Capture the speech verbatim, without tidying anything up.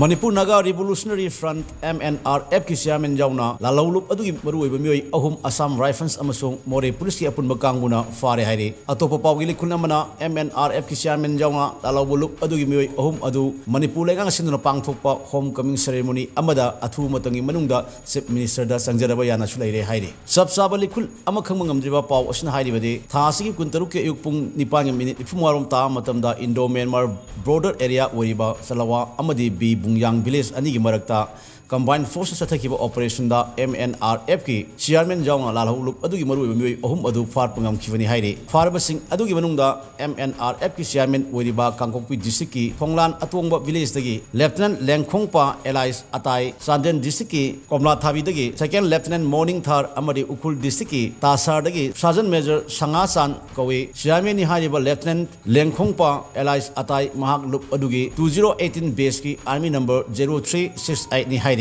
Manipur Naga revolutionary front, M N R F ꯀꯤ chairman ꯌꯥꯎꯅ ꯂꯥꯜꯍꯧꯂꯨꯞ ꯑꯗꯨꯒꯤ ꯃꯔꯨꯑꯣꯏꯕ ꯃꯤꯑꯣꯏ ꯑꯍꯨꯝ ꯑꯁꯥꯝ ꯔꯥꯏꯐꯜꯁ ꯑꯃꯁꯨꯡ ꯃꯣꯔꯦ ꯄꯨꯂꯤꯁꯀꯤ ꯑꯄꯨꯟꯕ ꯀꯥꯡꯕꯨꯅ ꯐꯥꯔꯦ ꯍꯥꯏꯔꯤ꯫ ꯑꯇꯣꯞꯄ ꯄꯥꯎꯒꯤ ꯂꯤꯈꯨꯜ ꯑꯃꯅ M N R F ꯀꯤ ꯆꯤꯌꯥꯔꯃꯦꯟ ꯌꯥꯎꯅ ꯂꯥꯜꯍꯧꯕ ꯂꯨꯞ ꯑꯗꯨꯒꯤ ꯃꯤꯑꯣꯏ ꯑꯍꯨꯝ ꯑꯗꯨ ꯃꯅꯤꯄꯨꯔ ꯂꯩꯉꯥꯛꯅ ꯁꯤꯟꯗꯨꯅ ꯄꯥꯡꯊꯣꯛꯄ ꯍꯣꯝ ꯀꯃꯤꯡ ꯁꯦꯔꯦꯃꯣꯅꯤ ꯑꯃꯗ ꯑꯊꯨꯕ ꯃꯇꯝꯒꯤ ꯃꯅꯨꯡꯗ ꯆꯤꯐ ꯃꯤꯅꯤꯁꯇꯔꯗ ꯆꯪꯖꯔꯕ ꯌꯥꯅꯁꯨ ꯂꯩꯔꯦ ꯍꯥꯏꯔꯤ꯫ ꯆꯞ ꯆꯥꯕ ꯂꯤꯈꯨꯜ ꯑꯃ ꯈꯪꯕ ꯉꯝꯗ꯭ꯔꯤꯕ ꯄꯥꯎ ꯑꯁꯤꯅ ꯍꯥꯏꯔꯤꯕꯗꯤ, ꯊꯥ ꯑꯁꯤꯒꯤ ꯀꯨꯟꯇꯔꯨꯛꯀꯤ ꯑꯌꯨꯛ ꯄꯨꯡ ꯅꯤꯄꯥꯟꯒꯤ ꯃꯤꯅꯤꯠ ꯅꯤꯐꯨꯃꯉꯥꯔꯣꯝ ꯇꯥꯕ ꯃꯇꯝꯗ ꯏꯟꯗꯣ ꯃ꯭ꯌꯥꯟꯃꯥꯔ ꯕꯣꯔꯗꯔ ꯑꯦꯔꯤꯌꯥ ꯑꯣꯏꯔꯤꯕ ꯆꯂꯋꯥ ꯑꯃꯗꯤ ꯕꯤ ꯕꯨꯡꯌꯥꯡ ꯚꯤꯂꯦꯖ ꯑꯅꯤꯒꯤ ꯃꯔꯛꯇ ꯀꯝꯕꯥꯏꯟ ꯐꯣꯔꯁꯅ ꯆꯠꯊꯈꯤꯕ ꯑꯣꯄꯔꯦꯁꯟꯗ M N R F ꯀꯤ ꯆꯤꯌꯥꯔꯃꯦꯟ ꯌꯥꯎꯅ ꯂꯥꯜꯍꯧ ꯂꯨꯞ ꯑꯗꯨꯒꯤ ꯃꯔꯨꯑꯣꯏꯕ ꯃꯤꯑꯣꯏ ꯑꯍꯨꯝ ꯑꯗꯨ ꯐꯥꯔꯛꯄ ꯉꯝꯈꯤꯕꯅꯤ ꯍꯥꯏꯔꯤ꯫ ꯐꯥꯔꯕꯁꯤꯡ ꯑꯗꯨꯒꯤ ꯃꯅꯨꯡꯗ M N R F ꯀꯤ ꯆꯤꯌꯥꯔꯃꯦꯟ ꯑꯣꯏꯔꯤꯕ ꯀꯥꯡꯄꯣꯛꯄꯤ ꯗꯤꯁꯇ꯭ꯔꯤꯛꯀꯤ ꯊꯣꯡꯂꯥꯟ ꯑꯇꯣꯡꯕ ꯚꯤꯂꯦꯖꯇꯒꯤ ꯂꯦꯐꯇꯤꯅꯦꯟ ꯂꯦꯡꯈꯣꯡꯄ ꯑꯦꯂꯥꯏꯁ ꯑꯇꯥꯏ, ꯆꯥꯟꯗꯦꯜ ꯗꯤꯁꯇ꯭ꯔꯤꯛꯀꯤ ꯀꯣꯝꯂꯥꯊꯥꯕꯤꯗꯒꯤ ꯁꯦꯀꯦꯟ ꯂꯦꯐꯇꯤꯅꯦꯟ ꯃꯣꯔꯅꯤꯡ ꯊꯥꯔ ꯑꯃꯗꯤ ꯎꯈ꯭ꯔꯨꯜ ꯗꯤꯁꯇ꯭ꯔꯤꯛꯀꯤ ꯇꯥꯁꯥꯔꯗꯒꯤ ꯁꯥꯔꯖꯟ ꯃꯦꯖꯔ ꯁꯉꯥꯆꯥꯟ ꯀꯧꯏ꯫ ꯆꯤꯌꯥꯔꯃꯦꯟꯅꯤ ꯍꯥꯏꯔꯤꯕ ꯂꯦꯐꯇꯤꯅꯦꯟ ꯂꯦꯡꯈꯣꯡꯄ ꯑꯦꯂꯥꯏꯁ ꯑꯇꯥꯏ ꯃꯍꯥꯛ ꯂꯨꯞ ꯑꯗꯨꯒꯤ two zero eighteen batch ꯀꯤ army number zero three six eight ꯅꯤ ꯍꯥꯏꯔꯤ꯫